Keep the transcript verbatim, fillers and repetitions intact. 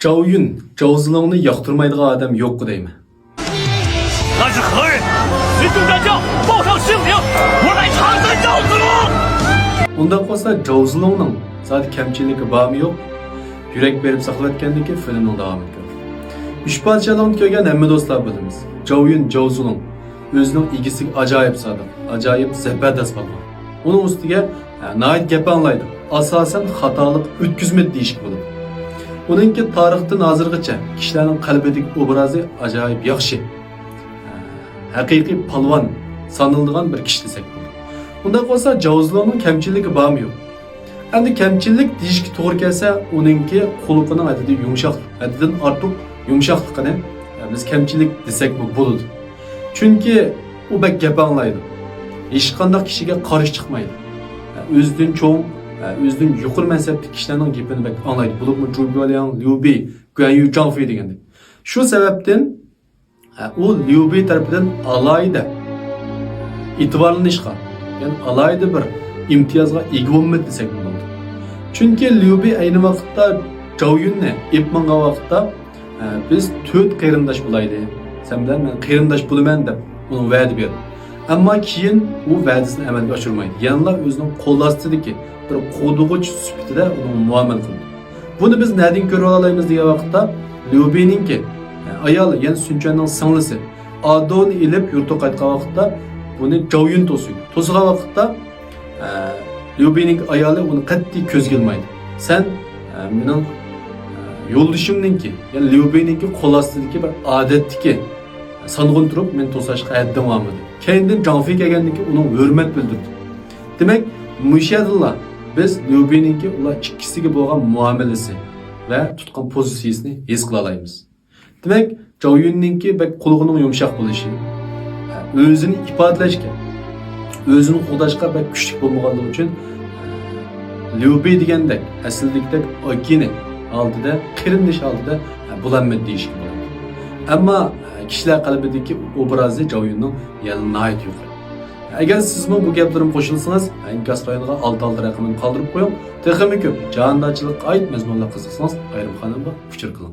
جاۋيۈن، جاۋزىلۇڭنى ياقتۇرمايدىغان ئادەم يوققۇ دەيمەن. 那是何人？随众战将，报上姓名，我来查看赵子龙。 ئۇنداق بولسا جاۋزىلۇڭنىڭ زادى كەمچىلىكى بارمۇ يوق؟ يۈرەك بېرىپ ساقلاۋەتكەندىكى فىلىمنىڭ داۋامىنى كۆرۈڭ. ئۈچ پادىشاھلىقنى كۆرگەن ھەممە دوستلار بىلىمىز. جاۋيۈن، جاۋزىلۇڭ ئۆزىنىڭ ئىگىسىگە ئاجايىپ سادىق، ئاجايىپ زەبەردەست پالۋان. ئۇنىڭ ئۈستىگە ھە، ناھايىتى گەپ ئاڭلايدۇ. ئاساسەن خاتالىق ئۆتكۈزمەيدۇ دېيىشكە بولىدۇ. ئۇنىڭكى تارىختىن ھازىرغىچە كىشىلەرنىڭ قەلبىدىكى ئوبرازى ئاجايىپ ياخشى. ھەقىقىي پالۋان سانىلىدىغان بىر كىشى دېسەك بولىدۇ. ئۇنداق بولسا جاۋزىلۇڭنىڭ كەمچىلىكى بارمۇ يوق؟ ئەمدى كەمچىلىك دېيىشكە توغرا كەلسە، ئۇنىڭكى خۇلقىنىڭ ھەددىدىن يۇمشاق، ھەددىدىن ئارتۇق يۇمشاقلىقىنى بىز كەمچىلىك دېسەكمۇ بولىدۇ. چۈنكى ئۇ بەك گەپ ئاڭلايدۇ. ھېچقانداق كىشىگە قارشى چىقمايدۇ. ئۆزىدىن چوڭ، ئۆزىدىن يۇقىرى مەنسەپتىكى كىشىلەرنىڭ گېپىنى بەك ئاڭلايدۇ. بولۇپمۇ جۇ گۇلياڭ، ليۇ بېي، گۇەن يۈ، جاڭ فېي دېگەندەك. شۇ سەۋەبتىن ئۇ ليۇ بېي تەرىپىدىن ئالاھىدە ئېتىبارلىنىشقا، يەنى ئالاھىدە بىر ئىمتىيازغا ئىگە بولمىدى دېسەكمۇ بولىدۇ. چۈنكى ليۇ بېي ئەينى ۋاقىتتا جاۋيۈننى ئېلىپ ماڭغان ۋاقىتتا، ئە، بىز تۆت قېرىنداش بولايلى، سەن بىلەن مەن قېرىنداش بولىمەن دەپ ئۇنىڭ ۋەدە بېرىدۇ. ئەمما كېيىن ئۇ ۋەدىسىنى ئەمەلگە ئاشۇرمايدۇ. يەنىلا ئۆزىنىڭ قول ئاستىدىكى بىر قوغدىغۇچ سۈپىتىدە ئۇنىڭغا مۇئامىلە قىلىدۇ. بۇنى بىز نەدىن كۆرۈۋالالايمىز دېگەن ۋاقىتتا، ليۇ بېينىڭكى ئايالى، يەنى سۈنچۈەننىڭ سىڭلىسى ئادونى ئېلىپ يۇرتقا قايتقان ۋاقىتتا بۇنى جاۋيۈن توسىدۇ. توسىغان ۋاقىتتا، ئە، ليۇ بېينىڭكى ئايالى ئۇنى قەتئىي كۆزگە ئىلمايدۇ. سەن، ئە، مېنىڭ، ئە، يولدىشىمنىڭكى، يەنى ليۇ بېينىڭكى قول ئاستىدىكى بىر ئادەتتىكى سانغۇن تۇرۇپ مېنى توساشقا ھەددىڭ بارمىدى. كەينىدىن جاڭ فېي كەلگەندىن كېيىن ئۇنىڭغا ھۆرمەت بىلدۈردى. دېمەك، مۇشۇ يەردىنلا بىز ليۇ بېينىڭكى ئۇلار ئىككىسىگە بولغان مۇئامىلىسى ۋە تۇتقان پوزىتسىيىسىنى ھېس قىلالايمىز. دېمەك، جاۋيۈننىڭكى بەك قۇلىقىنىڭ يۇمشاق بولۇشى، ئۆزىنى ئىپادىلەشكە، ئۆزىنى قوغداشقا بەك كۈچلۈك بولمىغانلىقى ئۈچۈن، ليۇ بېي دېگەندەك، ئەسلىدىكىدەك ئاكىنى ھالىتىدە، قېرىندىش ھالىتىدە بولالمىدى دېيىشكە بولىدۇ. ئەمما كىشىلەر قەلبىدىكى ئوبرازى جاۋيۈننىڭ يەنىلا ناھايىتى يۇقىرى. ئەگەر سىزمۇ بۇ گەپلىرىمگە قوشۇلسىڭىز، ئىنكاس رايونىغا ئالتە ئالتە رەقىمىنى قالدۇرۇپ قويۇڭ. تېخىمۇ كۆپ جاھاندارچىلىققا ئائىت مەزمۇنلارغا قىزىقسىڭىز، ئايرىم قانالغا ئۇچۇر قىلىڭ.